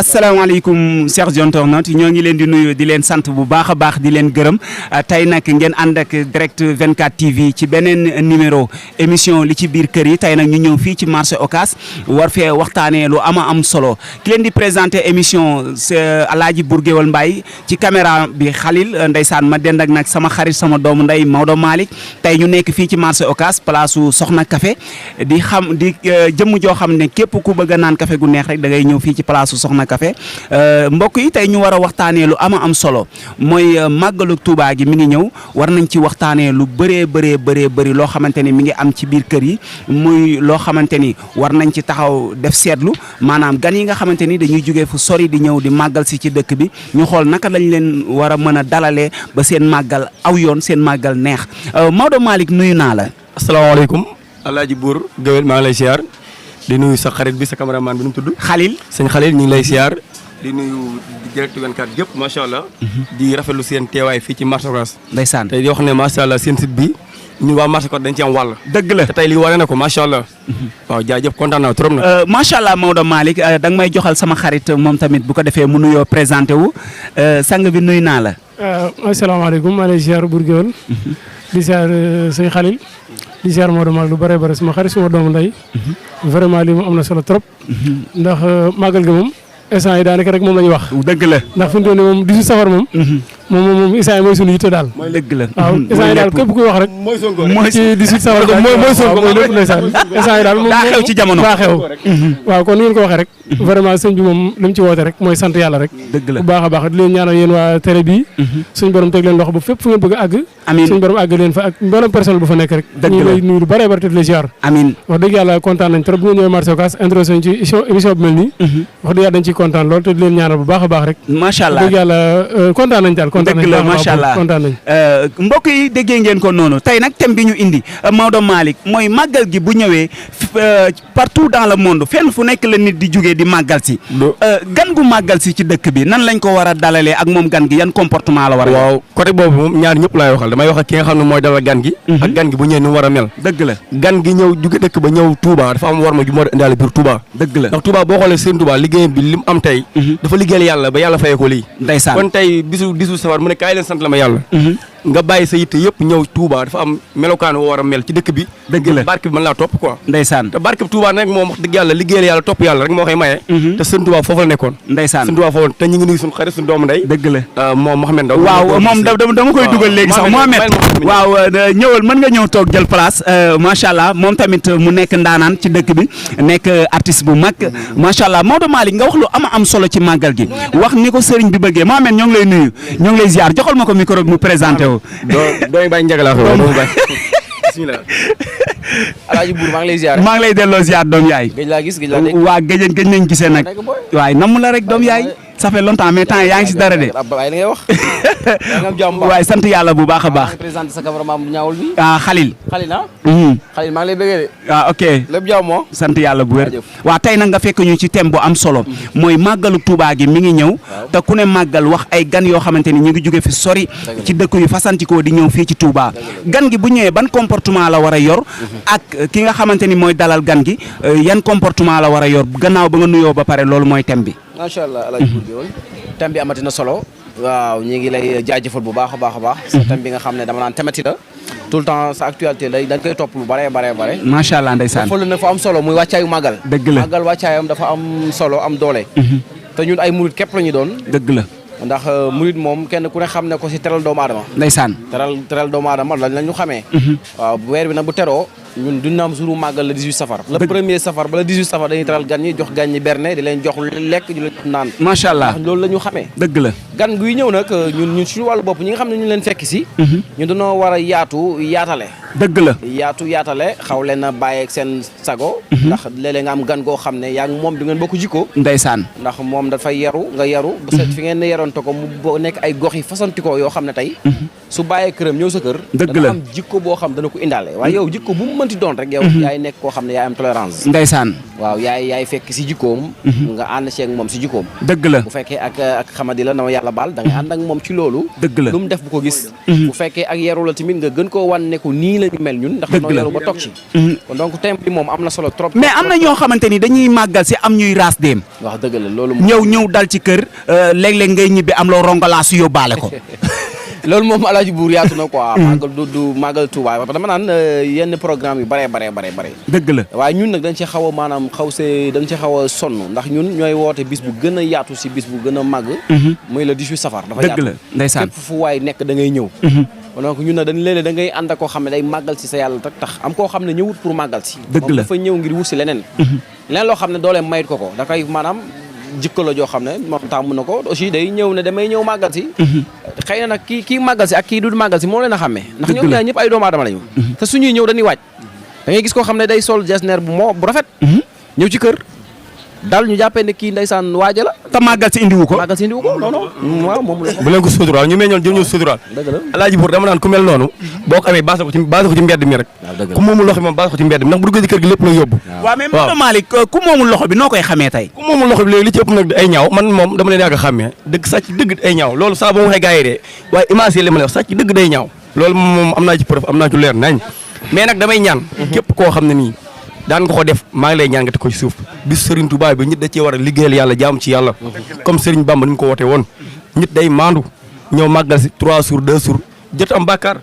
asalaamaaleykum chers internautes ñoo ngi leen di nuyu di leen sant bu baax a baax di leen gërëm tey nag ngeen ànd ak direct 24 TV ci beneen numéro émission li ci biir kër yi tey nag ñu ñëw fii ci marché Ocass war fee waxtaanee lu am solo ki leen di présenter émission c'est Alaaji Bour Gueweul Mbaye ci caméra bi Khalil ndeysaan ma dend ak nag sama xarit sama doomu ndey Maodo Malick tey ñu nekk fii ci marché Ocass place su Soxna Café di jëmm joo xam ne képp ku bëgg a naan café gu neex rek da ngay ñëw fii ci place su Soxna Café mbokk yi tey ñu war a waxtaanee lu am solo mooy màggalu Touba gi mi ngi ñëw war nañ ci waxtaanee lu bëri loo xamante ni mi ngi am ci biir kër yi muy loo xamante ni war nañ ci taxaw def seetlu maanaam gan yi nga xamante ni dañuy jógee fu sori di ñëw di màggal si ci dëkk bi ñu xool naka lañ leen war a mën a dalalee ba seen màggal aw yoon seen màggal neex Maodo Malick nuyu naa la. asalaamaaleykum Alaaji Bour Gueweul maa ngi lay siyaar di nuyu sa xarit bi sa cameraman bi nu mu tudd. Khalil sëñ Khalil ñu ngi lay siyaar di nuyu direct 24 yëpp macha allah. di rafetlu seen teewaay fii ci marché Ocass. ndeysaan tey di wax ne macha allah seen site bi ñun waa marché Ocass dañ ci am wàll. dëgg la te tey lii wane na ko macha allah. waaw jaajëf kontaan naa trop na. macha allah Maodo Malick da nga may joxal sama xarit moom tamit bu ko defee mu nuyoo présenté wu sang bi nuyu naa la. asalaamaaleykum maa ngi lay siyaar Bour Gueweul di siyaar sëñ Khalil di siyaar Maodo Malick lu bare sama xarit suma doomu ndey vraiment lii moom am na solo trop ndax màggal gi moom instant yi daanaka rek moom la ñuy wax. dëgg la ndax fi mu toll nii moom 18 safar moom. moom instant yi mooy sunu yitte daal. dëgg la waaw instant yi daal képp kuy wax rek. mooy Sonko mooy ci 18 safar mooy Sonko mooy lépp ndeysaan instant yi daal moom daa xew ci jamono daa xew. waaw kon ni ngeen ko waxee rek. vraiment sëñ bi moom li mu ci woote rek mooy sant yàlla rek. dëgg la bu baax a baax di leen ñaanal yéen waa télé bii. suñu borom teg leen loxo ba fépp fu ngeen bëgg a àgg. amiin suñu borom àgg leen fa ak mboolem personnel bu fa nekk rek. dëgg la ñu ngi lay nuyu lu bare te di la ziar. amiin wax dëgg yàlla kontaan nañ trop bu ngeen ñëwee marché Ocass introduction ci émission bu mel nii. wax dëgg yàlla dañ ciy kontaan lool te di leen ñaanal bu baax a baax rek. macha allah dëgg yàlla kontaan nañ daal kontaan nañ. dëgg la macha allah kontaan nañ. mbokk yi déggee ngeen ko noonu tey nag thème bi ñu indi Maodo Malick mooy màggal gi bu ñëwee partout dans le monde fenn fu nekk la nit di jugee di màggal si. gan gu màggal si ci dëkk bi nan lañ ko war a dalalee ak moom gan gi yan comportement la war a. waaw côté boobu moom ñaar ñëpp laay waxal damay wax ak ki nga xam ne mooy dalal gan gi. ak gan gi bu ñëwee ni mu war a mel. dëgg la gan gi ñëw jóge dëkk ba ñëw Touba dafa am war ma ju mu war a indaale biir Touba. dëgg la ndax Touba boo xoolee seen Touba liggéeyam bi li mu am tey. dafa liggéeyal yàlla ba yàlla fayee ko lii. ndeysaan kon tey bisu 18 safar mu ne kaay leen sant la ma yàlla. nga bàyyi sa yitte yëpp ñëw Touba dafa am melokaan woo war a mel ci dëkk bi. dëgg la barke bi mën laa topp quoi. ndeysaan te barke bi Touba nag moom wax dëgg yàlla liggéeyal yàlla topp yàlla rek moo koy maye. te seen Touba foofu la nekkoon. ndeysaan seen Touba foofu te ñu ngi nuyu suñu xarit suñu doomu ndey. dëgg la moom Mouhamed Ndaw. waaw moom dama koy dugal léegi sax Mohamed waaw ñëwal mën nga ñëw toog jël place macha allah moom tamit mu nekk ndaanaan ci dëkk bi nekk artiste bu mag macha allah Maodo Malick nga wax lu am solo ci màggal gi wax ni ko sëriñ bi bëggee Mohamed ñoo ngi lay nuyu ñoo ngi lay ziar joxal ma ko micro bi mu présenté wu. dooy bàyyi njëkk bismillah. Alaaji Bour maa ngi lay ziar. maa ngi lay delloo ziar doom yaay. gëj laa gis gëj laa dégg. waa gëj nañ gisee nag waaye namm la rek doom yaay. ça fait longtemps mais temps yaa ngi si dara de. waaye li ngay wax. yaa ngi am jàmm waaye sant yàlla bu baax a baax. présenté sa cameraman bu ñaawul bi. Khalil. Khalil ah. Khalil maa ngi lay bëggee de. ok lépp jàmm moo. sant yàlla bu wér. waa tey nag nga fekk ñu ci thème bu am solo. mooy màggalu Touba gi mi ngi ñëw. te ku ne màggal wax ay gan yoo xamante ni ñu ngi jóge fi sori. ci dëkk yu fasantikoo di ñëw fii ci Touba. gan gi bu ñëwee ban comportement la war a yor. ak ki nga xamante ni mooy dalal gan gi yan comportement la war a yor gannaaw ba nga nuyoo ba pare loolu mooy thème bi. macha allah Alaaji Bour Gueweul thème bi amati na solo. waaw ñu ngi lay jaajëfal bu baax a baax. sa thème bi nga xam ne dama naan thématique la. tout le temps sa actualité dañ koy topp lu bare. macha allah ndeysaan fële na fa am solo muy wàccaayu màggal. dëgg la màggal wàccaayam dafa am solo am doole. te ñun ay murit képp la ñu doon. dëgg la ndax murit moom kenn ku ne xam ne ko si teral doomu aadama. ndeysaan teral doomu aadama lañ ñu xamee. waaw weer bi nag bu teroo. ñun duñ am suuru màggal le 18 safar. le premier safar ba le 18 safar dañuy teral gan ñi jox gan ñi berne di leen jox lekk di leen naan. macha allah ndax loolu la ñu xamee. dëgg la gan guy ñëw nag ñun suñu wàllu bopp ñi nga xam ne ñu leen fekk si. ñu dañoo war a yaatale. dëgg la yaatale xaw leen a bàyyi ak seen sago. ndax léeg-léeg nga am gan goo xam ne yaa ngi moom du ngeen bokk jikko. ndeysaan ndax moom dafay yaru nga yaru. ba set fi ngeen ne yaroonte ko mu nekk ay gox yi fasantikoo yoo xam ne tey. su bàyyee këram ñëw sa kër. dëgg la dana am jikko boo xam dana ko indaale waaye yow jikko bu mu mënti doon rek yow yaay nekk koo xam ne yaay am tolérance ndeysaan waaw yaay fekk si jikkoom nga ànd ci ak moom si jikkoom dëgg la bu fekkee ak xamadi la na ma yàlla baal da ngay ànd ak moom ci loolu dëgg la lu mu def bu ko gis bu fekkee ak yaru la tamit nga gën koo wan ne ko nii la ñu mel ñun ndax noo yaru ba toog ci kon donc thème bi moom am na solo trop mais am na ñoo xamante ni dañuy màggal si am ñuy raas dem wax dëgg la loolu ñëw dal ci kër léeg-léeg ngay ñibbi am loo rongalaasu yóbbaale ko loolu moom alaaji buur yaatu na quoi màggal du màggal Touba parce que dama naan yenn programme yu bare dëgg la waaye ñun nag dañ ci xaw a maanaam dañ ci xaw a sonn ndax ñun ñooy woote bis bu gën a yaatu si bis bu gën a màgg muy le 18 safar dafa yaatu dëgg la ndeysaan képp fu waay nekk da ngay ñëw donc ñun nag dañ léeg-léeg da ngay ànd ak koo xam ne day màggal si sa yàlla tax am koo xam ne ñëwut pour màggal si dëgg la moom dafa ñëw ngir wut si leneen loo xam ne dooleem mayit ko da koy maanaam jikko la joo xam ne moom tàmm na ko aussi day ñëw ne damay ñëw màggal si xëy na nag kii màggal si ak kii du màggal si moo leen a xàmmee ndax ñoom ñaar ñëpp ay doomu aadama lañu te suñuy ñëw dañuy waaj da ngay gis koo xam ne day sol jesner bu rafet ñëw ci kër dal ñu jàppee ne kii ndeysaan waaja la te màggal si indiwu ko non waaw moom la bu leen ko suturaal ñu mel ñoon jëm ñu suturaal alaaji buur dama naan ku mel noonu boo ko amee baasa ko ci mbedd mi rek ku moomul loxo bi moom baasa ko ci mbedd mi ndax bu duggee ci kër gi lépp la yóbbu waaw mais Maodo Malick ku moomul loxo bi noo koy xamee tey ku moomul loxo bi léegi li ci ëpp nag ay ñaaw man moom dama leen yàgg a xàmmee dëgg sàcc dëgg ay ñaaw loolu saa boo waxee gars yi dee waaye image yi li ma lay wax sàcc dëgg day ñaaw loolu moom am naa ci preuve am naa ci leer nañ mais nag damay ñaan képp koo xam ne nii daan nga ko def maa ngi lay ñaan nga teg ko ci suuf bis Serigne Touba bi nit da cee war a liggéeyal yàlla jaam ci yàlla comme Serigne Bamba ni mu ko wootee woon nit day maandu ñëw màggal si 3 jours 2 jours jot am bàkkaar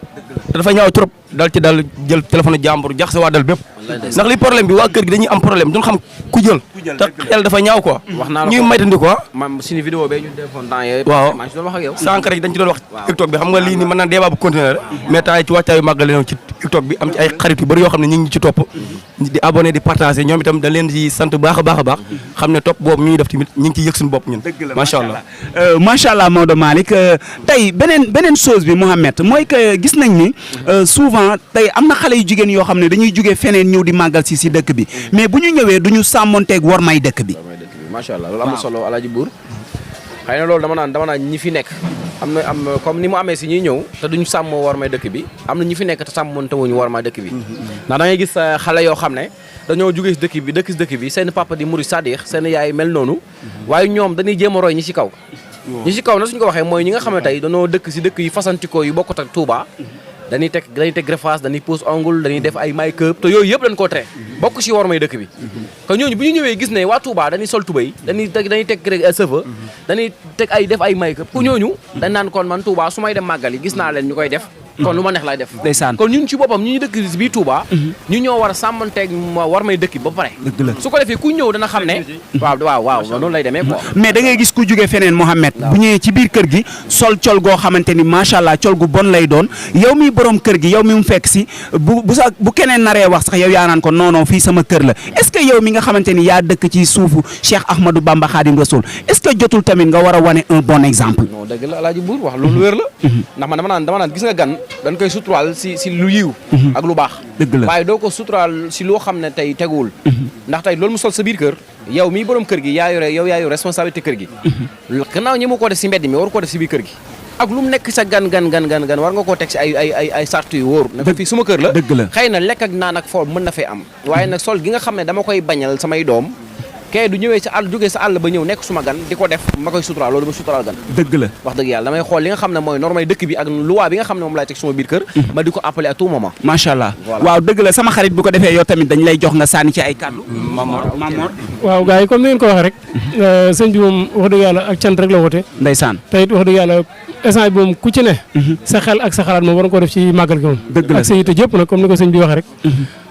te dafa ñaaw trop dal ci dal jël téléphone jàmbur jax sa waa dal bépp ndax li problème bi waa kër gi dañuy am problème duñ xam ku jël te xel dafa ñaaw quoi wax naa la ñuy maytandi quoi man suñu vidéo bee ñu defoon temps yee waaw maa ngi doon wax ak yow sànq rek dañ ci doon wax TikTok bi xam nga lii ni mën naa débat bu continuer la mais temps yi ci wàccaayu màggal leen ci TikTok bi am ci ay xarit yu bëri yoo xam ne ñu ngi ci topp di abonné di partager ñoom itam dañ leen di sant baax a baax xam ne topp boobu ñuy def tamit ñu ngi ciy yëg suñu bopp ñun macha allah macha allah Maodo Malick tey beneen chose bi Mouhamed mooy que gis nañ ni souvent tey am na xale yu jigéen yoo xam ne dañuy jógee feneen ñëw di màggal si dëkk bi mais bu ñu ñëwee du ñu sàmmonteeg war may dëkk bi macha allah loolu am na solo alaaji buur xëy na loolu dama naan ñi fi nekk am comme ni mu amee si ñuy ñëw te duñu sàmm war may dëkk bi am na ñi fi nekk te sàmmonte wuñu war may dëkk bi ndax da ngay gis xale yoo xam ne dañoo jógee si dëkk bi seen papa di murid sadiq seen yaay mel noonu waaye ñoom dañuy jéem a roy ñi si kaw na suñu ko waxee mooy ñi nga xam ne tey dañoo dëkk si dëkk yu fasantikoo yu bokkut ak Touba dañuy teg greffage dañuy pose ongle dañuy def ay make-up te yooyu yëpp dañ koo tere bokk si war may dëkk bi que ñooñu bu ñu ñëwee gis ne waa Touba dañuy sol tubéy dañuy teg cheveux dañuy teg def ay make-up ku ñooñu dañ naan kon man Touba su may dem màggal yi gis naa leen ñu koy def kon lu ma neex laay def ndeysaan kon ñun ci boppam ñu dëkk si biir Touba ñu ñoo war a sàmmanteeg war may dëkk ba pare su ko defee ku ñëw dana xam ne waaw noonu lay demee quoi mais da ngay gis ku jóge feneen Mohamed bu ñëwee ci biir kër gi sol col goo xamante ni macha allah col gu bon lay doon yow mi borom kër gi yow mi mu fekk si bu keneen naree wax sax yow yaa naan ko non fii sama kër la est-ce que yow mi nga xamante ni yaa dëkk ci suufu Cheikh Ahmadou Bamba Khadim Rasoul est-ce que jotul tamit nga war a wane un bon exemple non dëgg la alaaji buur wax loolu wér la ndax man dama naan gis nga gan dañ koy suturaal si lu yiw ak lu baax dëgg la waaye doo ko suturaal si loo xam ne tey teguwul ndax tey loolu mu sol sa biir kër yow mii borom kër gi yaa yore responsabilité kër gi gannaaw ñi mu ko def si mbedd mi war ko def si biir kër gi ak lu mu nekk sa gan war nga koo teg si ay sart yu wóor ne ko fii suma kër la dëgg la xëy na lekk ak naan ak foo mën na fay am waaye nag sol gi nga xam ne dama koy bañal samay doom kay du ñëwee sa àll jógee sa àll ba ñëw nekk suma gan di ko def ma koy suturaal loolu ma suturaal gan dëgg la wax dëgg yàlla damay xool li nga xam ne mooy normay dëkk bi ak loi bi nga xam ne moom laay teg suma biir kër ma di ko appeler à tout moment macha allah waaw dëgg la sama xarit bu ko defee yow tamit dañ lay jox nga sànni ci ay kàddu Mamor waaw gars yi comme ni ngeen ko waxee rek sëñ bi moom wax dëgg yàlla ak cant rek la woote ndeysaan te it wax dëgg yàlla instant bi moom ku ci ne sa xel ak sa xalaat moom war nga ko def ci màggal gi moom dëgg la ak sa yite jëpp nag comme ni ko sëñ bi waxee rek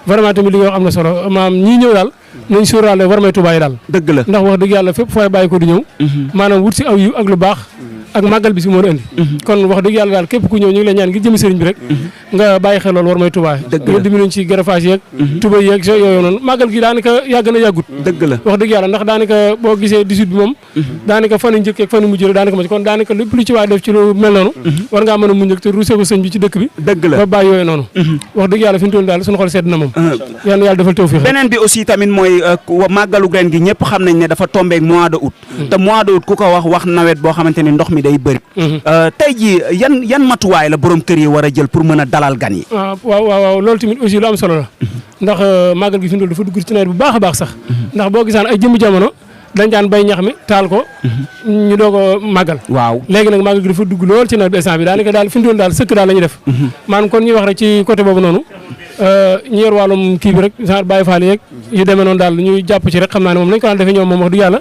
vraiment tamit li nga wax am na solo maam ñii ñëw daal nañ suuraale war may Tuubaa yi daal dëgg la ndax wax dëgg yàlla fépp fooy bàyyi ko di ñëw maanaam wut si aw yiw ak lu baax ak màggal bi si moo indi kon wax dëgg yàlla daal képp ku ñëw ñu ngi lay ñaan ngir jëmi sëriñ bi rek nga bàyyi xel loolu war may Tuubaa nga dimbiluñ ci greffage yeeg Tuubaa yeeg yooyu noonu màggal gi daanaka yàgg na yàggut dëgg la wax dëgg yàlla ndax daanaka boo gisee 18 bi moom daanaka fan yu njëkk ak fan yu mujj rek daanaka ma ci kon daanaka lépp lu ci waay def ci lu mel noonu war ngaa mën a muñ ak te ruusee ko sëñ bi ci dëkk bi dëgg la ba bàyyi yooyu noonu wax dëgg yàlla fi ñu toll daal suñu xol sedd na moom yàlla defal tawfiix beneen bi aussi tamit mooy màggalu ren gi ñëpp xam nañ ne dafa tombeek mois de août te mois de août ku ko wax nawet boo xamante ni ndox mi day bëri tey ji yan matuwaay la borom kër yi war a jël pour mën a dalal dalal gan yi. waaw loolu tamit aussi lu am solo la ndax màggal gi fi mu dafa dugg ci nawet bu baax a baax sax ndax boo gisaan ay jëmmu jamono dañ daan bay ñax mi taal ko ñu doog a màggal waaw léegi nag màggal gi dafa dugg lool ci nawet bi instant bi daanaka daal fi mu daal sëkk daal la ñuy def maanaam kon ñuy wax rek ci côté boobu noonu ñu yor wàllum kii bi rek genre Baye Fall yeeg yu demee noonu daal ñuy jàpp ci rek xam naa ne moom nañ ko daan defee ñoom moom wax du yàlla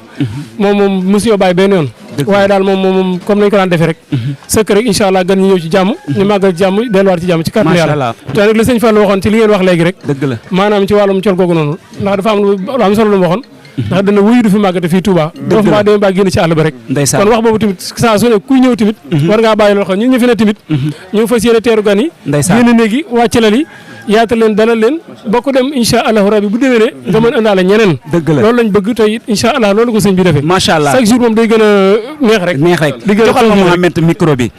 moom mosuñoo bàyyi benn yoon waaye daal moom comme nañ ko daan defee rek sëkk rek incha allah gan ñu ñëw ci jàmm ñu màggal ci jàmm delluwaat ci jàmm ci kàttanu yàlla te nag la sëñ Fall waxoon ci li ngeen wax léegi rek dëgg la maanaam ci wàllum col googu noonu ndax dafa am lu am solo lu mu waxoon ndax dana wuyu du fi màggate fii Touba doo fa demee ba génn ci àll ba rek kon wax boobu tamit saa su ne kuy ñëw tamit war ngaa bàyyi loxo ñun ñu fi ne tamit ñu fas yéene teeru gan yi génn néegi wàccalal yi yaatal leen dalal leen bokk dem incha allahu rabi bu déwénee nga mën indaale ñeneen dëgg la loolu lañ bëgg te it incha allah loolu ko sëñ bi defee macha allah chaque jour moom day gën a neex rek di gën a joxal ma Mohamed micro bi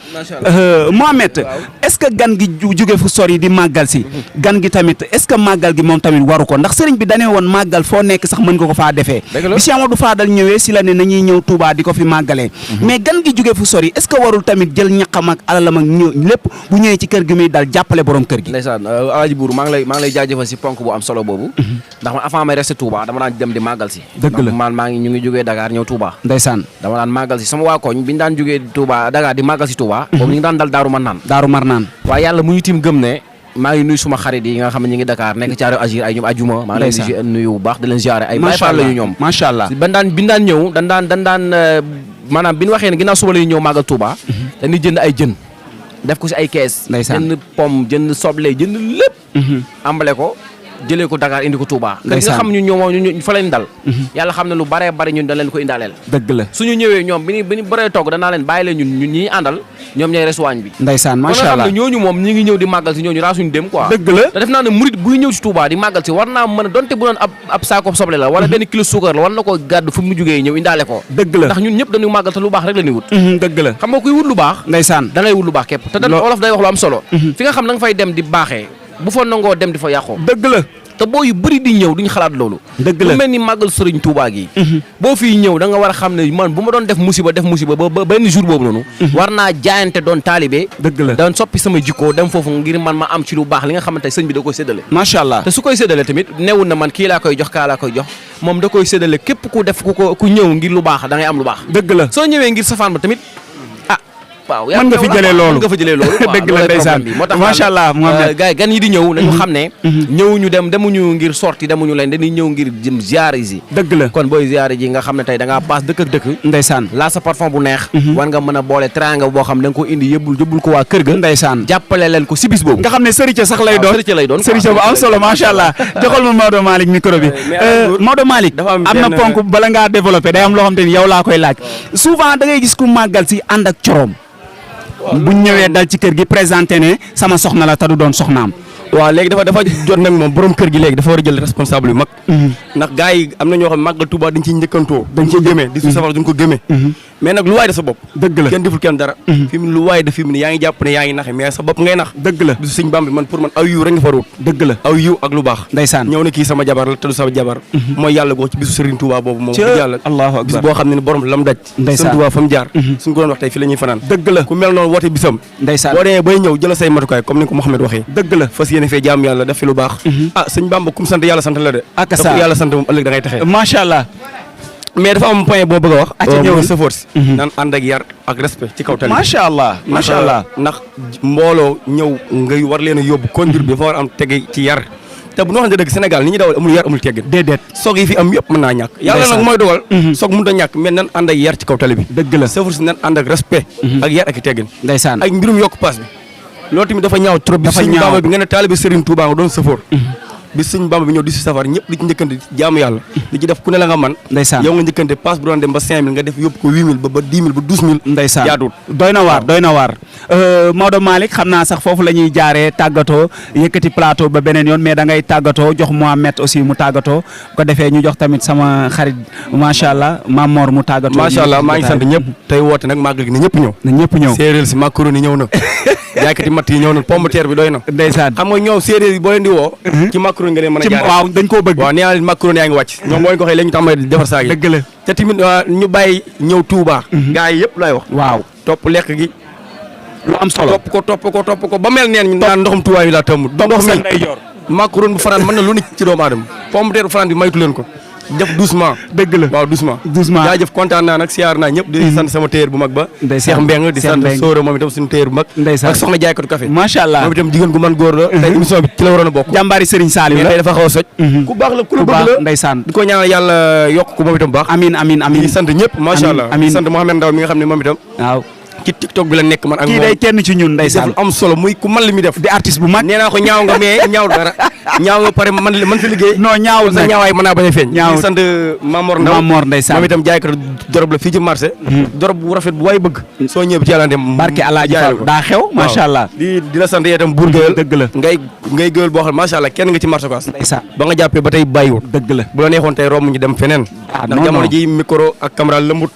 Mohamed est-ce que gan gi jóge fu sori di màggal si gan gi tamit est-ce que màggal gi moom tamit waru ko ndax sëriñ bi danee woon màggal foo nekk sax mën nga ko faa defee bi Cheikh Amadou Fadal ñëwee si la ne nañuy ñëw Touba di ko fi màggalee mais gan gi jóge fu sori est-ce que warul tamit jël ñaqam ak alalam ak ñëw lépp bu ñëwee ci kër gi muy dal jàppale borom kër gi Buur maa ngi lay jaajëfal si ponk bu am solo boobu ndax man avant may resté Touba dama daan dem di màggal si dëgg la man ñu ngi jógee Dakar ñëw Touba ndeysaan dama daan màggal si sama waa koñ bi ñu daan jógee Touba Dakar di màggal si Touba boobu ñu ngi daan dal Daaru Marnaan waaye yàlla mu ñu tim gëm ne maa ngi nuyu suma xarit yi nga xam ne ñu ngi Dakar nekk Thiaroye Agir ay ñoom ajuma maa ngi leen di nuyu bu baax di leen ziare ay Baay Faal lañu ñoom macha allah bi ñu daan ñëw dan daan maanaam bi ñu waxee ne ginnaaw suba la ñu ñëw màggal Touba dañuy jënd ay jën def ko si ay kees jënd pomme jënd soble jënd lépp ambale ko jëlee ko Dakar indi ko Touba nga xam ñu ñoom fa leen dal yàlla xam ne lu bare bare ñun dañ leen ko indaaleel dëgg la suñu ñëwee ñoom bi ñu bëree togg danaa leen bàyyi leen ñun ñi àndal ñoom ñooy resuwaañ bi ndeysaan macha allah kon nga xam ne ñooñu moom ñi ngi ñëw di màggal si ñooñu raasuñu dem quoi dëgg la te def naa ne murit buy ñëw si Touba di màggal si war naa mën a donte bu doon ab saako soble la wala benn kilo suukar la war na ko gàddu fu mu jógee ñëw indaale ko dëgg la ndax ñun ñëpp dañuy màggal te lu baax rek la ñuy wut dëgg la xam nga kuy wut lu baax ndeysaan da ngay wut lu baax képp te olof day wax lu am solo fi nga xam da nga fay dem di baaxee bu fa nangoo dem di fa yàqoo dëgg la te boo yu bëri di ñëw duñu xalaat loolu dëgg la lu mel ni màggal Sëriñ Touba gi boo fii ñëw da nga war a xam ne man bu ma doon def musiba ba benn jour boobu noonu war naa jaayante doon taalibe dëgg la doon soppi sama jikkoo dem foofu ngir man ma am ci lu baax li nga xamante sëñ bi da koy séddale macha allah te su koy séddale tamit newul na man kii laa koy jox kaa laa koy jox moom da koy séddale képp ku def ku ñëw ngir lu baax da ngay am lu baax dëgg la soo ñëwee ngir safaan ba tamit waaw mën nga fi jëlee loolu dëgg la ndeysaan moo tax macha allah gars yi gan yi di ñëw nañu xam ne ñëwuñu demuñu ngir sorti demuñu leen dañuy ñëw ngir jëm ziyaare ji dëgg la kon booy ziyaare ji nga xam ne tey da ngaa paas dëkk ak dëkk ndeysaan laa sa parfum bu neex war nga mën a boole teranga boo xam da nga ko indi yëbbul ko waa kër ga ndeysaan jàppale leen ko si bis boobu nga xam ne sëriñ sax lay doon sëriñ bu am solo macha allah joxal ma Maodo Malick micro bi Maodo Malick am na ponk bala ngaa développé day am loo xam te ni yow laa koy laaj souvent da ngay gis ku màggal si ànd ak coroom bu ñëwee dal ci kër gi présenté ne sama soxna la te du doon soxnaam waaw léegi dafa jot nag moom borom kër gi léegi dafa war a jël responsable yu mag ndax gars yi am na ñoo xam ne màggal Touba dañ ciy njëkkantoo dañ ciy gëmee di su safar duñ ko gëmee mais nag lu waay da sa bopp dëgg la kenn deful kenn dara fi mu lu waay da fi mu ne yaa ngi jàpp ne yaa ngi naxe mais sa bopp ngay nax dëgg la bisu sëñ Bamba man pour man aw yiw rek nga fa ruut dëgg la aw yiw ak lu baax ndeysaan ñëw na kii sama jabar la te du sama jabar mooy yàlla goo ci bisu Serigne Touba boobu moom yàlla allahu akbar bis boo xam ne borom lam daj Serigne Touba fa mu jaar suñ ko doon wax tey fi la ñuy fanaan dëgg la ku mel noonu woote bisam ndeysaan boo demee bay ñëw jëla say matukaay comme ni ko Mouhamed waxee dëgg la fas yéene fee jaam yàlla def fi lu baax sëñ Bamba kum sant yàlla sant la de ak sa yàlla sant moom ëllëg da ngay taxee macha allah mais dafa am point boo bëgg a wax acca ñëw safoor si naan ànd ak yar ak respect ci kaw tali macha allah macha allah ndax mbooloo ñëw ngay war leen a yóbbu conduite bi dafa war am tege ci yar te bu ñu waxante dëgg Sénégal ni ñuy dawal amul yar amul teggin déedéet soog yi fi am yëpp mën naa ñàkk yàlla nag mooy dogal soog mënut a ñàkk mais nan ànd ak yar ci kaw tali bi dëgg la safoor si nan ànd ak respect ak yar ak i teggin ndeysaan ak mbirum yokk paas bi loolu tamit dafa ñaaw trop bi sëñ Bamba bi nga ne taalibe Serigne Touba nga doon safoor bi sëñ Bamba bi ñëw di si safar ñëpp di ci njëkkante jaamu yàlla di ci def ku ne la nga man ndeysaan yow nga njëkkante passe bu doon dem ba 5000 nga def yóbbu ko 8000 ba 10 000 ba 12 000 ndeysaan jaadul doy na waar Maodo Malick xam naa sax foofu la ñuy jaaree tàggatoo yëkkati plateau ba beneen yoon mais da ngay tàggatoo jox Mohamed aussi mu tàggatoo ko defee ñu jox tamit sama xarit macha allah Mamor mu tàggatoo macha allah maa ngi sant ñëpp tey woote nag màggal gi ne ñëpp ñëw na ñëpp ñëw séeréer si macaroni ñëw na jaaykati matt yi ñëw na pomme de terre bi doy na ndeysaan xam nga ñoom séeréer yi boo leen di woo ci macaroni nga leen mën a jaaree waaw dañ koo bëgg waaw nee naa leen macaroni yaa ngi wàcc ñoom boo leen ko waxee léegi ñu tàmbali defar saag yi dëgg la te tamit ñu bàyyi ñëw Touba gars yi yëpp lay wax waaw topp lekk gi lu am solo topp ko ba mel neen ñu naan ndoxum tuwaay yi laa tëmm ndox mi macaron bu fanaan mën na lu nit ci doomu aadama pomme de terre bu fanaan bi maytu leen ko def doucement. dëgg la waaw doucement. jaajëf kontaan naa nag siyaar naa ñëpp di sant sama téer bu mag ba. Cheikh Mbeng di sant Sóora moom itam suñu téer bu mag. ak soxna jaaykatu café. macha allah moom itam jigéen gu mën góor la. tey émission bi ci la waroon a bokk. jàmbaari Serigne Saliou la tey dafa xaw a soj. ku baax la ku la bëgg la ndeysaan di ko ñaanal yàlla yokk ko moom itam baax. amiin di sant ñëpp macha allah. di sant Mouhamed Ndaw mi nga xam ne moom itam. waaw ci TikTok bi la nekk man ak moom kii day kenn ci ñun ndeysaan am solo muy ku man li mi def di artiste bu mag nee naa ko ñaaw nga mais ñaaw dara ñaaw nga pare man fi liggéey non ñaawul sa ñaawaay mën naa bañ a feeñ ñaaw di sant Mamor Ndaw ndeysaan moom itam jaaykat dorob la fii ci marché dorob bu rafet bu waay bëgg soo ñëwee ci yàlla dem barke Alaaji Fall daa xew macha allah di la sant itam buur géwél dëgg la ngay géwél boo xam macha allah kenn nga ci marché Ocass ndeysaan ba nga jàppee ba tey bàyyiwul dëgg la bu la neexoon tey romb ñu dem feneen ndax jamono ji micro ak caméra lëmbut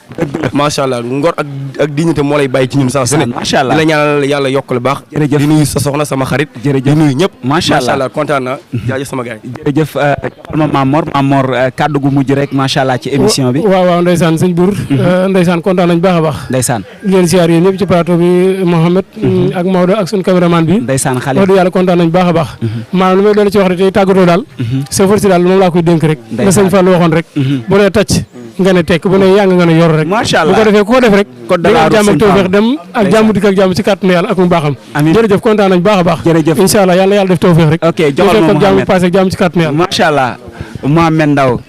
macha allah ngor ak dignité moo lay bàyyi ci ñun saa su ne macha allah di la ñaanal yàlla yokk la baax di nuyu sa soxna sama xarit di nuyu ñëpp macha allah kontaan na jaajëf sama gars yi jërëjëf ma Mamor kaddu gu mujj rek macha allah ci émission bi waaw ndeysaan sëñ Bour ndeysaan kontaan nañ baax a baax ndeysaan leen siyaar yéen ñëpp ci plateau bi Mohamed ak Maodo ak suñu caméraman bi ndeysaan xale wax dëgg yàlla kontaan nañ baax a baax maanaam lu may doon ci wax rek tey tàggatoo daal chauffeur si daal moom laa koy dénk rek la sëñ Fall waxoon rek bu ne tacc nga ne tekk bu ne yàng nga ne yor rek macha allah bu ko defee ku ko def rek di nga am jàmm ak tawfeex dem ak jàmm dikk ak jàmm ci kàttanu yàlla ak mu baaxam jërëjëf kontaan nañ baax a baax jërëjëf incha allah yàlla def tawfeex rek ok joxal ma jàmm passé ak jàmm ci kàttanu yàlla macha allah Mohamed Ndaw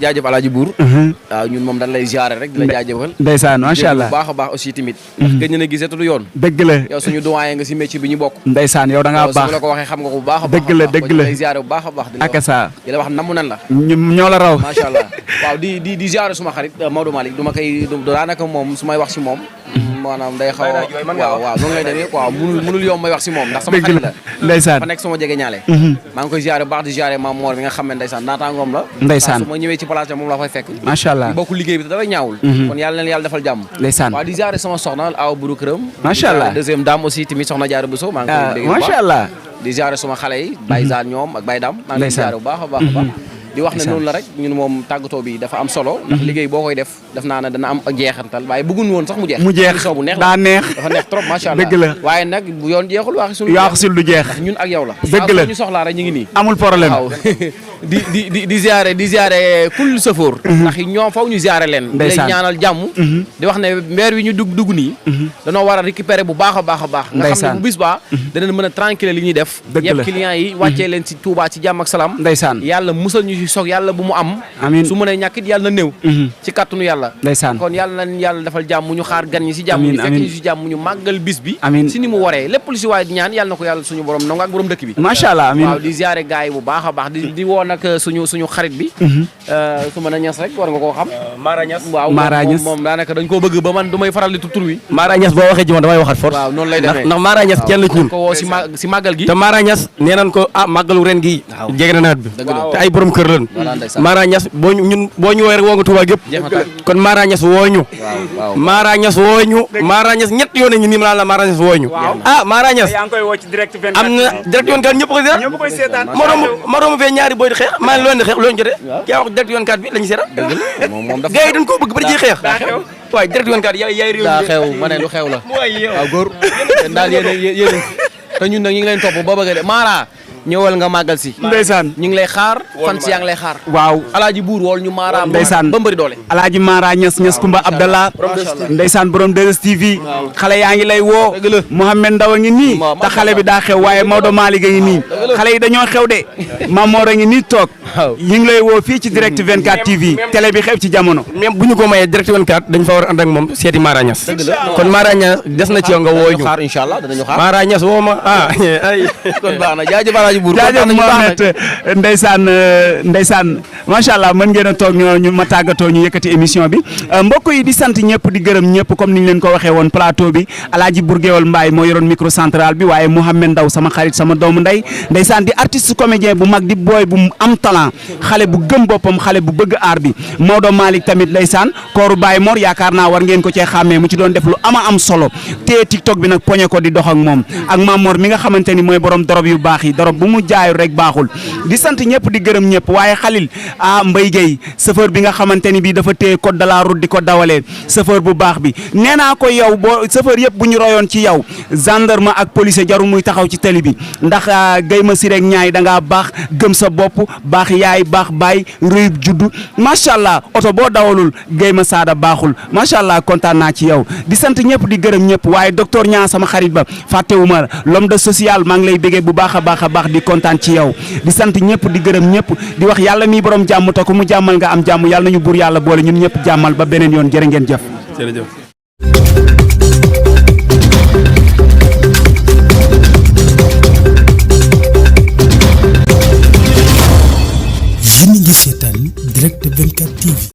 jaajëf Alaaji Buur waaw ñun moom dañ lay ziare rek di la jaajëfal ndeysaan macha allah bu baax a baax aussi tamit ndax gëj na gisee du yoon dëgg la yow suñu doyen nga si métier bi ñu bokk ndeysaan yow da ngaa baax su la ko waxee xam nga ko bu baax a baax dëgg la dëgg la lay ziare bu baax a baax di la wax namu nan la ñoo la raw macha allah waaw di ziare suma xarit Maodo Malick du ma koy daanaka moom su may wax si moom maanaam day xaw waaw noonu lay demee quoi mënul yomb may wax si moom ndax sama xarit la ndeysaan fa nekk sama jege ñaale maa ngi koy ziare bu baax di ziare Mame Mor bi nga xam ne ndeysaan naataangoom la ndeysaan su ma ñëwee ci place moom la fay fekk macha allah bokku liggéey bi te dara ñaawul kon yàlla na yàlla defal jàmm ndeysaan waaw di ziare sama soxna aw buru këram macha allah deuxième dame aussi tamit soxna Jaara Bousso maa ngi koy dégg macha allah di ziare suma xale yi Baye Zane ñoom ak Baye Dam maa ngi koy ziare bu baax a baax a baax di wax ne noonu la rek ñun moom tàggatoo bi dafa am solo ndax liggéey boo koy def def naa ne dana am ak jeexantal waaye bëggun woon sax mu jeex émission bu neex la daa neex dafa neex trop macha allah dëgg la waaye nag bu yoon jeexul waxi sul du jeex ndax ñun ak yow la dëgg la ñu soxlaa rek ñu ngi nii amul problème waaw di ziare kul safoor ndax ñoom faw ñu ziare leen di leen ñaanal jàmm di wax ne mbeer wi ñu dugg nii danoo war a récupérer bu baax a baax a baax nga xam ne bu bis baa danañ mën a tranquille li ñuy def yëpp clients yi wàccee leen ci Touba ci jàmm ak salaam ndeysaan yàlla musal ñu ci soog yàlla bu mu am amiin su mënee ñàkkit yàlla na néew ci kàttanu yàlla ndeysaan kon yàlla nañ yàlla defal jàmm ñu xaar gan ñi si jàmm ñu fekk ñu si jàmm ñu màggal bis bi si ni mu waree lépp lu si waaye di ñaan yàlla na ko yàlla suñu borom nangu ak borom dëkk bi macha allah amiin waaw di ziare gars yi bu baax a baax di woo nag suñu xarit bi su mën a ñas rek war nga koo xam Mara Niass waaw moom daanaka dañ koo bëgg ba man du may faral di tur wi Mara Niass boo waxee ci moom damay waxat force waaw noonu lay demee ndax Mara Niass kenn la ci ñun ko woo si màggal gi te Mara Niass nee nañ ko màggalu ren gi jege na nawet bi te ay borom kër lañ Mara Niass boo ñu woowee rek woo nga Touba gépp kon Mara Niass woo ñu Mara Niass woo ñu Mara Niass ñett yoon nañu nii ma la Mara Niass woo ñu Mara Niass yaa ngi koy woo ci direct 24 am na direct yoon kat ñëpp koy seetaan ma romb fee ñaari boy di xeex maa ngi loon di xeex loolu jotee yaa wax direct yoon kat bi lañu seetaan gars yi dañ koo bëgg bari ci xeex waaye direct yoon kat yaay réew daa xew ma ne lu xew la waaw góor daal yéen te ñun nag ñu ngi leen topp ba bëgg de Mara ñëwal nga màggal si ndeysaan ñu ngi lay xaar fan si yaa ngi lay xaar waaw alaaji buur wool ñu Mara ndeysaan ba mbëri doole alaaji Mara Niass Kumba Abdallah ndeysaan borom 2STV xale yaa ngi lay woo Mohamed Ndaw a ngi nii te xale bi daa xew waaye Maodo Malick a ngi nii xale yi dañoo xew de Mamor a ngi nii toog ñu ngi lay woo fii ci direct 24 TV télé bi xew ci jamono même bu ñu ko mayee direct 24 dañ fa war a ànd ak moom seeti Mara Niass kon Mara Niass des na ci yow nga woo ñu xaar inshallah danañu xaar Mara Niass woo ma ay kon baax na jaajëf jaajëf Mohamed ndeysaan macha allah mën ngeen a toog ñu ma tàggatoo ñu yëkkati émission bi mbokk yi di sant ñëpp di gërëm ñëpp comme niñ leen ko waxee woon plateau bi Alaaji Bourguewal Mbaye moo yoroon micro central bi waaye Mohamed Ndaw sama xarit sama doomu ndey ndeysaan di artiste comédien bu mag di booy bu am talent xale bu gëm boppam xale bu bëgg aar bi Maodo Malick tamit ndeysaan kooru Baye Mor yaakaar naa war ngeen ko cee xàmmee mu ci doon def lu am solo te TikTok bi nag poñe ko di dox ak moom ak Mamor mi nga xamante ni mooy borom dorob yu baax yi dorob bu mu jaayul rek baaxul di sant ñëpp di gërëm ñëpp waaye Khalil Mbaye Gueye chauffeur bi nga xamante ni bii dafa téye code de la route di ko dawalee chauffeur bu baax bi nee naa ko yow boo chauffeur yëpp bu ñu royoon ci yow gendarme ak policier jarul muy taxaw ci tali bi ndax Gueye ma si rek ñaay da ngaa baax gëm sa bopp baax yaay baax baay rëyub juddu macha allah oto boo dawalul Gueye ma saada baaxul macha allah kontaan naa ci yow di sant ñëpp di gërëm ñëpp waaye docteur Niang sama xarit ba fàttewuma l'homme de social maa ngi lay béggee bu baax a baax di kontaan ci yow di sant ñëpp di gërëm ñëpp di wax yàlla mi borom jàmm te ku mu jàmmal nga am jàmm yàlla nañu buur yàlla boole ñun ñëpp jàmmal ba beneen yoon jërë ngeen jëf. jërëjëf.